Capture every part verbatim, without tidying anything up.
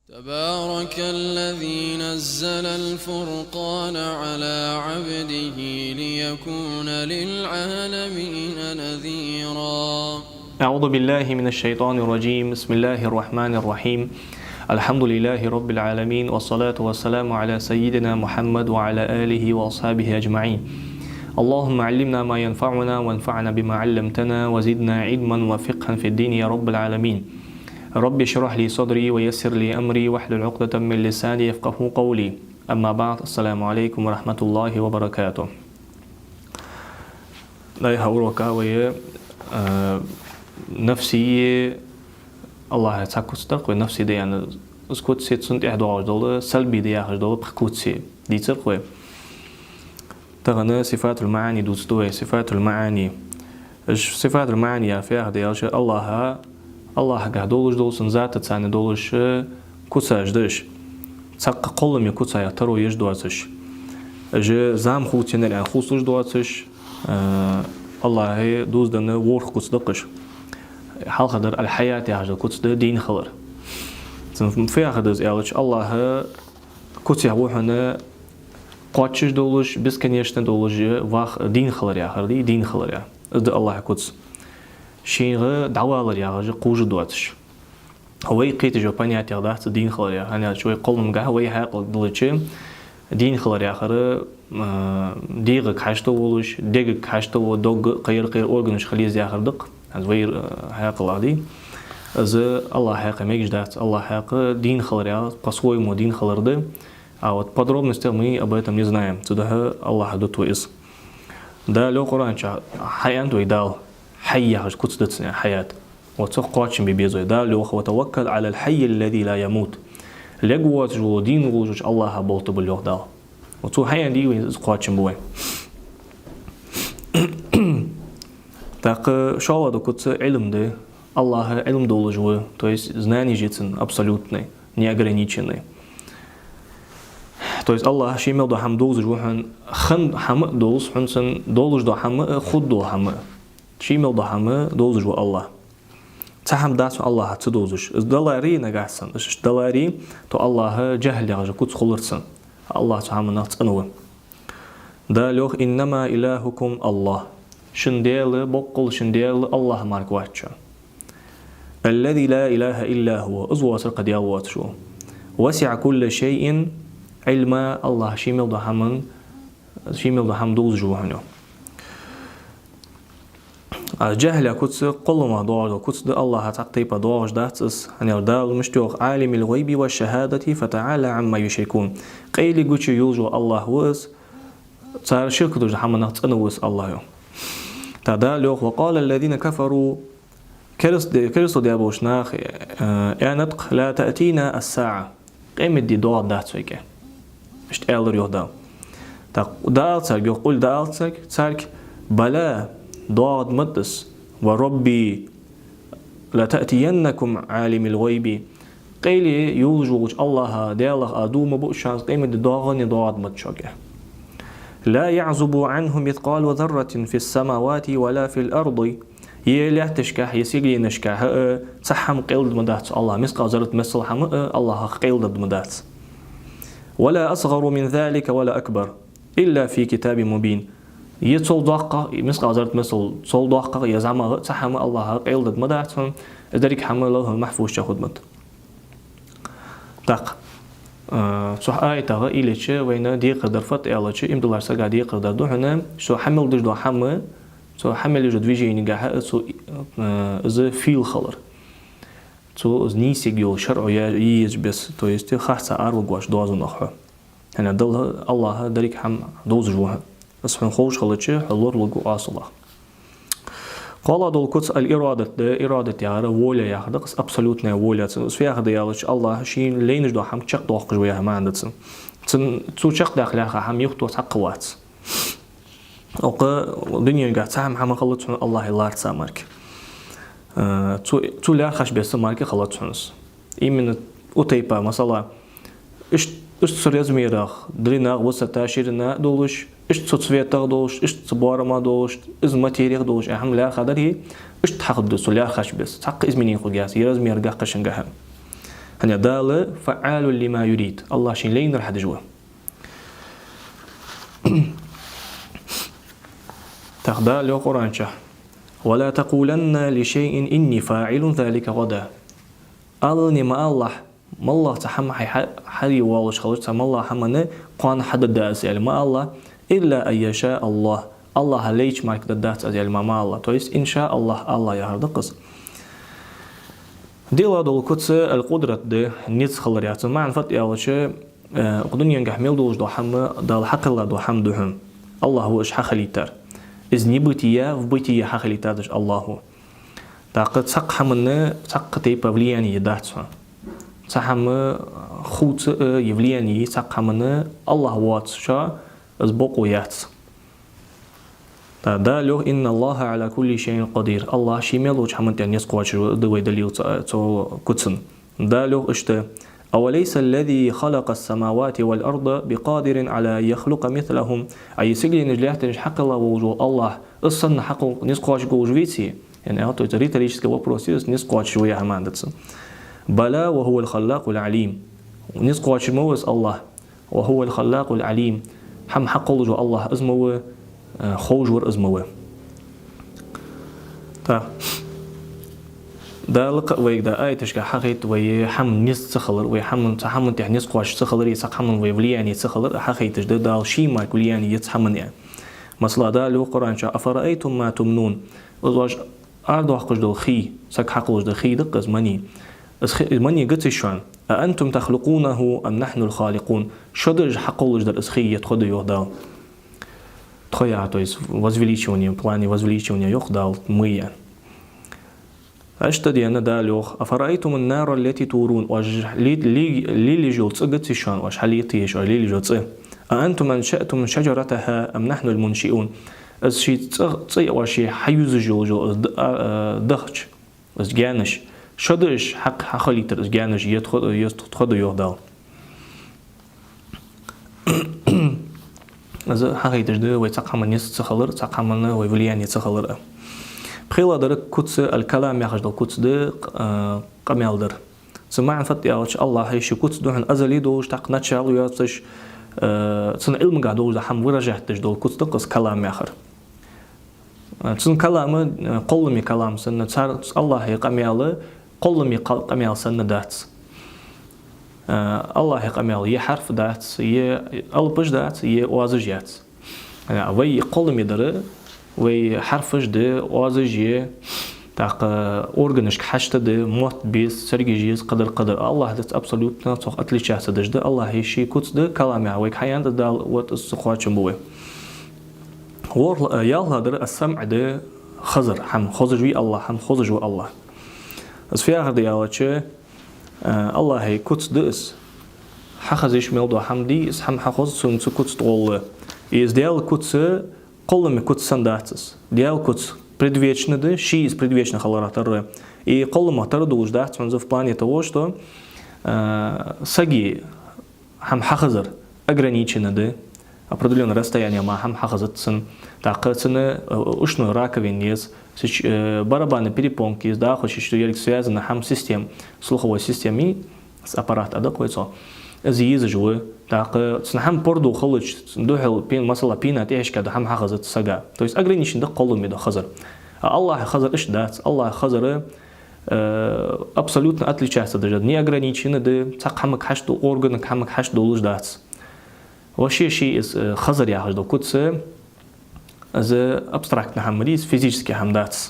تبارك الذي نزل الفرقان على عبده ليكون للعالمين نذيرا. أعوذ بالله من الشيطان الرجيم. بسم الله الرحمن الرحيم. الحمد لله رب العالمين، والصلاة والسلام على سيدنا محمد وعلى آله وأصحابه أجمعين. اللهم علمنا ما ينفعنا وانفعنا بما علمتنا وزدنا علما وفقها في الدين يا رب العالمين. رب اشرح لي صدري ويسر لي أمري واحلل عقدة من لساني يفقهوا قولي. أما بعد، السلام عليكم ورحمة الله وبركاته. Дайха урока вай, а, нафсийи Аллахӏа цхьа куц дар-кх вай, нафсий да аьнна, из куц, цунна тӏехьа доагӏаш дола, салбий да яхаш дола пхи куц дийцар-кх вай. Тахан сифатуль-маӏани дувцаргда вай, сифатуль-маӏани. Уж сифатуль-маӏани яхар фу яхар да аьлча, Аллахӏа, Аллахӏагахь долаш дола, цун затаца долаш куцаш да уж. Цхьаккха кхолламе куцех таро еш доацаш. Уж зама хувцаеннар аьнна хувцалуш доацаш, а, Аллахӏа дувзаденна ворхӏ куц да-кх уж. Хьалхардар аль-хьаят яхаш дола куц да, дийна хилар. Цун фу яхар да из аьлча, Аллахӏа куцех ва хьона кхоачаш долаш, бесконечно долаш, вах дийна хилар яхар да, дийна хилар яхар. Из да Аллахӏа куц. Шийх дӏавалар яхаш кхувш доацаш. Вай кхеташ йола понятех дац дийна хилар яхар. ХӀана аьлча вай кхолламагахь вай хьаькъал диллача, дийна хилар яхар, а, дегӏага хьашт волаш, дегага хьашт вола, дегага, кхыяра-кхыяра органаш хила еза яхар да-кх. Из вай, а, хьаькъал да. Из Аллахӏа хьакъехьа мегаш дац, Аллахӏа хьакъехьа дийна хилар яхар, по-своему дийна хилар да. А вот подробностей мы об этом не знаем. Цудухьа Аллахӏа дут вай из. Дала йоах Къуръан чу, хьаят вай Дала, хьай яхаш куц да цун, хьаят. Вот цох кхоачам бе беза вай. Дала йоах: «وتوكل على الحي الذي لا يموت». Лергвоацаш вола, дийна волаш волча Аллахӏа болх бе, йоах Дала. Вот цо хьаят дий вай, из кхоачам бу вай. ТӀаккха шоллагӏа дола куц Ӏилм да. Аллахӏа Ӏилм долаш ва, то есть знание я цун абсолютное, неограниченное. То есть Аллахӏ ший мел дола хӏама довзаш ва хьона, хинна хӏама а довз хьона цун, долаш дола хӏама а, хургдола хӏама а. Ший мел дола хӏама довзаш ва Аллахӏ. Цхьа хӏама дац Аллахӏа ца довзаш. Из даларе нагахь санна, из даларе, то Аллахӏа джахӏл яхаш куц хулар цун. Аллахӏ цу хӏаманах цӏена ва. Дала йоах: «إنما إلهكم الله». Шун Даьла, боккъал шун Даьла Аллахӏ мара вац шун. «الذي لا إله إلا هو». Из воацар кхы Даьла воацаш ва. «وسع كل شيء علما». Аллахӏ ший мел дола хӏама, ший мел дола хӏама довзаш ва хьона. А джахӏл яха куц кхолламах доагӏаш дола куц да, Аллахӏа цхьаккха тайпара доагӏаш дац из. ХӀана аьлча Дала мишта йоах: «عالم الغيب والشهادة فتعالى عما يشركون». Къайли, гуча йолаш вола Аллахӏ ва из, цар ширк деш дола хӏаманах цӏена ва из Аллахӏ, йоах. ТӀаккха Дала йоах: «وقال الذين كفروا». Кераст-, керастал даь болча наха, э, аьннад-кх: «لا تأتينا الساعة». Къематди доагӏаргдац вайга. Иштта аьлар, йоах Дала. ТӀаккха дӀаала царга, йоах, къул, дӀаала царга, царга: «بلى», доагӏаргда ма дий из, «وربي لتأتينكم عالم الغيب». Къайли, йолаш волча Аллахӏа, Даьлах аз дув ма буъ шоана, къематди доагӏаргда, доагӏаргда ма дий шуга. «لا يعزب عنه مثقال ذرة في السماوات ولا في الأرض». Е лаьтташкахь, е сигаленашкахь а цхьа хӏама къайладаргда ма дац Аллахӏа, мискъал заррат масал хӏама а Аллахӏах къайладаргда ма дац. «ولا أصغر من ذلك ولا أكبر إلا في كتاب مبين». Е цул доккхагӏа, мискъал заррат масал цул доккхагӏа, е зӏамагӏа цхьа хӏама Аллахӏа къайладаргда ма дац хьона, из деррига хӏама Лавхӏул-Махьфуз чу хургда ма дий. ТӀаккха, а, цу аятагӏа илича вайна декхар дар фуд аьлча, иман долча сага декхар дар да хьона, цо хьа мел деш дола хӏама, цо хьа мел еш дола движени гахь а, цо, а, из фийла хилар. Цо из нийсаца йола шарӏо е-, е езача беса, то есть харцахьа араваргвоацаш доазонах хьо. ХӀана аьлча Дала, Аллахӏ деррига хӏама довзаш ва хьона. Из хьона ховш хилча, хьо лоралургва Ӏаьсалах. КхоалагӀа дола куц аль-ирадат да, ирадат яхар воля яхар да-кх, абсолютная воля. Цун из фу яхар да аьлча, Аллахӏ шийна лайнаш дола хӏама чакхдоаккхаш ва яха маӀан да цун. Цун, цо чакхдаккха лаьрхӀа хӏама юхатоха цхьаккха вац. Укх дунен тӀа цхьа хӏама, хӏама хилац хьона Аллахӏа лаьрхӏа мара. Э, цо, цо лаьрхӏача беса мара хилац хьона из. Именно укх тайпара, масала, ишт-, ишта цу размерах, длинах, высота, ширина долаш, ишта цу цветах долаш, ишта цу боарама долаш, из материях долаш, яха хӏама лаьрхӏа дарий, ишта хьахургда цо лаьрхӏача беса. Цхьаккха изменени хургьяц, е размер гахь, кхычунгахь. ХӀана аьлча Дала فعال لما يريد, АллахӀ шийна лайнар хьадеш ва. ТӀаккха Дала йоах Къуръан чу: «ولا تقولن لشيء إني فاعل ذلك غدا». Алале ма алалахь, моллагӀа цхьа хӀама хьай хьа-, хьаде воаллаш хилча, цхьа моллагӀа хӀамана кхоана хьадаргда аз аьле ма алалахь, «إلا أن يشاء الله», АллахӀа лайча мара даргдац аз аьле ма алалахь. То есть, «إن شاء الله», АллахӀ яхар да-кх из. ДиълагӀа дола куц аль-къудрат да, низ хилар яц. Цун маӀан фуд аьлча, э, укх дуненгахь мел долаш дола хӀама Дала хьакхелла дола хӀама да хьона. АллахӀ ва уж хьахилийтар. Из небытия в бытие хьахилийтадеш АллахӀ ва. ТӀаккха цхьаккха хӀаманна цхьаккха тайпа влияние дац хьона. Цхьа хӀама хувца а е влияние цхьаккха хӀаманна АллахӀ воацача, из бокъо яц. ТӀаккха Дала йоах: «إن الله على كل شيء قدير». АллахӀ ший мел долча хӀаман тӀа низ кхоачаш ва, да вай далил цу, цу куцан. Дала йоах иштта: «أوليس الذي خلق السماوات والأرض بقادر على أن يخلق مثلهم». А из сигаленаш, лаьттанаш хьакхелла волаш вола АллахӀ, из санна хьакхалха низ кхоачаргволаш веций? Яъни, а, то есть риторический вопрос я из, низ кхоачаш ва яхар маӀан да цун. «بلى وهو الخلاق العليم». Низ кхоачаш ма ва из АллахӀ. «وهو الخلاق العليم». ХӀама хьакхоллаш вола АллахӀ из ма ва, э, ховш вар из ма ва. ТӀаккха Дала кхы а вайга да аяташка хьахайт вай хӀама низ ца хилар, вай хӀаман, цхьа хӀаман тӀа низ кхоачаш ца хилар, е цхьаккха хӀаман вай влияние ца хилар а хьахайташ да Дала ший мара влияние яц хӀаман а. Масала, Дала йоах Къуръан чу: «أفرأيتم ما تمنون». Из оаш арадоаккхаш дола хий, саг хьакхоллаш дола хий да-кх из, мани. Из хи-, из мани гаций шоана? «أأنتم تخلقونه أم نحن الخالقون». Шо да уж хьакхоллаш дар из хий, е тхо да, йоах Дала. Тхо яхар, то есть возвеличивание, в плане возвеличивания йоах Дала, мы яхар. Иштта дена Дала йоах: «أفرأيتم النار التي تورون». Оаш ли-, ли-, лелаеш йола цӀи гаций шоана, оаш хьалетаеш, оаш лелаеш йола цӀи? «أأنتم أنشأتم شجرتها أم نحن المنشئون». Из ший цӀи, цӀи оаш хьаюзаш йола, йола из д-, а, а, дахча, из гаьнаш. Шо да уж хьакх-, хьахилийтар из гаьнаш, е тхо, е тхо да, йоах Дала. Из хьахайташ да вай цхьаккха хӀаман низ ца хилар, цхьаккха хӀаманна вай влияние ца хилар а. ПхелагӀдар куц, аль-калам яхаш дола куц да, а, къамаьл дар. Цун маӀан фуд аьлча, АллахӀа ший куц да хьона азали долаш, тӀаккха начало йоацаш, э, цун Ӏилмагахь долаш дола хӀама выражать деш дола куц да-кх из калам яхар. Э, цун калам, э, кхолламе калам санна, цар, АллахӀа къамаьл кхолламе къа-, къамаьл санна дац. Э, АллахӀа къамаьл е хьарф дац, е алапаш дац, е оазаш яц. Э, вай кхолламе дар, вай хьарфаш да, оазаш я, тӀаккха органашка хьашт да, мотт беза, царгаш еза, кхыдар-кхыдар. АллахӀ дац абсолютно цох отличаться деш да, АллахӀа ший куц да, калам яхар вайга хьаяьннай Дала, вот из ца кхоачам ба вай. ВорхӀ-, э, ялхлагӀдар ас-самӀ да, хазар, хӀама хозаш вий АллахӀ, хӀама хозаш ва АллахӀ. Из фу яхар да аьлча, э, АллахӀа куц да из. Хьахаза йиш мел дола хӀама дий, из хӀама хьахоз цунна цу куц тӀа гӀолла. Из Даьла куц, кхолламе куц санна дац из. Даьла куц предвечно да, ший из предвечно хиларах тара. И кхолламах тара долаш дац хьона из в плане того, что, э, сага хӀама хьахазар ограничено да, определённое расстояние мара хӀама хьахазац цунна. ТӀаккха цунна, э, ушной раковина еза, сеч-, э, барабанная перепонка еза, дӀахо шишто ерриг связана хӀама система, слуховой система, с аппарат а да-кх вай цох. Из езаш ва, тӀаккха цунна хӀама пордув хилча, цунна духьал пен-, масала, пена тӀехьашка дола хӀама хьахазац сага. То есть ограничено да кхолламе дола хазар. А АллахӀа хазар иштта дац, АллахӀа хазар, э, абсолютно отличаться деш да, не ограничено да, цхьаккха хӀамага хьашт дола, органага хӀамага хьашт долаш дац. Вообще ший из, э, хазар яхаш дола куц, из абстрактный хӀама да из, физически хӀама дац.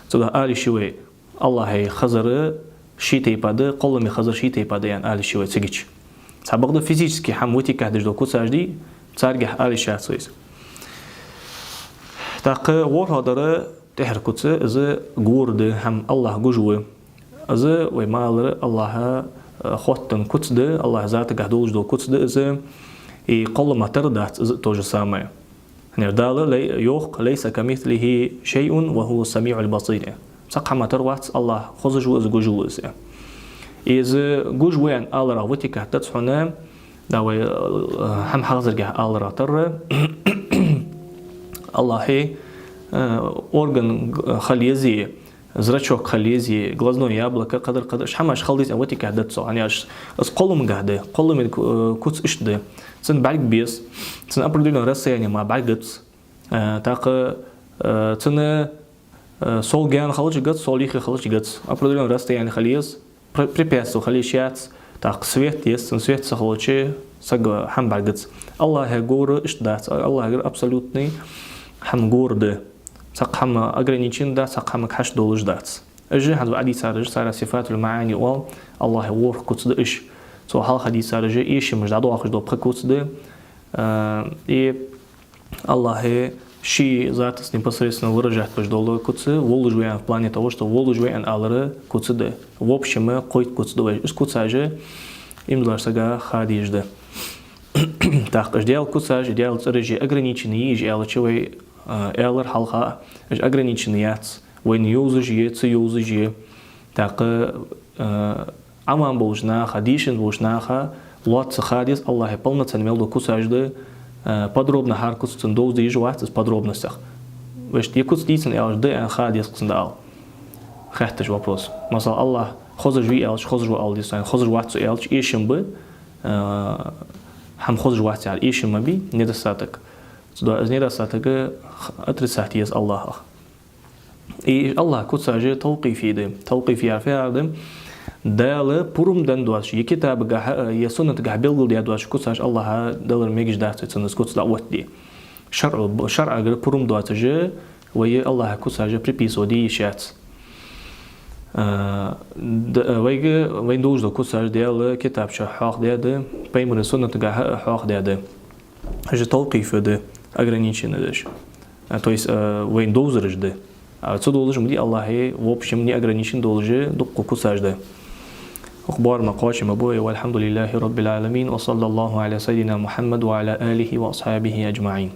Цудухьа ала йиш я вай, АллахӀа хазар ший тайпара да, кхолламе хазар ший тайпара да аьнна ала йиш я вай цигача. Цхьабакъда физически хӀама вытекать деш дола куцаш дий, царгахьа ала йиш яц вай из. ТӀаккха ворхӀлагӀдар тӀехьара куц, из гора да, хӀама АллахӀ гуш ва. Из вай ма аллара АллахӀа, э, хоттаденна куц да, АллахӀа затагахь долаш дола куц да из, и кхолламах тара дац из то же самое. ХӀана аьлча Дала лай-, йоах: «ليس كمثله شيء وهو السميع البصير». Цхьаккха хӀамах тара вац АллахӀ, хозаш ва из, гуш ва из. Из гуш ва аьнна аларах вытекать дац хьона, да, вай, э, хӀама хьахазаргахь аларах тара, АллахӀа, э, орган, э, хила езий, зрачок хила еза, глазное яблоко, кхыдар-кхыдар, уж хӀамаш хила деза аьнна ватиках дац цо. ХӀана аьлча из кхолламагахь да, кхоллама ку-, куц иштта да. Цун бӀарг беза, цун определённый расстояние мара бӀаргагац. Э, тӀаккха, э, цун, э, сол гаьна хилча гац, сол йиххе хилча гац. Определённый расстояние хила еза, пр-, препятствие хила йиш яц, тӀаккха свет еза, цун свет ца хилча сага хӀама бӀаргагац. АллахӀа гора иштта дац, АллахӀагара абсолютный хӀама гора да. Цхьаккха хӀама ограничен дац, цхьаккха хӀамага хьашт долаш дац. Уж хӀанз вай Ӏодийцараш, цар сифатуль-маӀани оал, АллахӀа ворхӀ куц да уж. Цул хьалха дийцараш эшамаш дӀадоахаш дола пхи куц да. А, и АллахӀа ший затаца непосредственно выражать беш дола куц, воллаш ва аьнна, в плане того, что воллаш ва аьнна алара куц да. В общем, кхойтта куц да вай. Уж куцаш иман долаш сага ха дезаш да. ТӀаккха уж Даьла куцаш, Даьла цӀераш ограниченный я уж аьлча вай, а, аьлар хьалха, уж ограниченный яц. Вайна йовзаш я, ца йовзаш я. ТӀаккха, а, Ӏавам болча наха, дийшан болча наха лоацца ха деза АллахӀа полноценный мел дола куцаш да, а, подробно хӀара куц цун довза дезаш вац из подробностях. Вешта, е куц дийцад аьлча, да аьнна ха деза цунна ала. Хаьттача вопрос. Масала, АллахӀ хозаш вий аьлча, хозаш ва ала деза, хозаш вац цо аьлча, эшам ба, а, хӀама хозаш вац аьлча, эшам ма бий, недостаток. Цудухьа из недостаток отрицать еза АллахӀах. И АллахӀа куцаш тавкъифи да. Тавкъифи яхар фу яхар да? Дала пурам даь доацаш, е китабагахьа, е суннатагахьа белгалдаь доацаш куцаш АллахӀа далар мегаш дац, цунна из куц дӀаоттаде. ШарӀо, шарӀагара пурам доацаш вай АллахӀа куцаш приписывать де йиш яц. А, д-, вайга, вайна долаш дола куцаш Даьла китаб чу хьоахадаьд, пайхамара суннатагахьа хьоахадаьд. Уж тавкъиф да, ограниченный да уж. А, то есть, а, вайна довзараш да. А, ца довзаш ма дий АллахӀа, в общем, неограниченный долаш дукха куцаш да. Укх боарама кхоачам ба, والحمد لله رب العالمين، وصلى الله على سيدنا محمد وعلى آله وأصحابه أجمعين.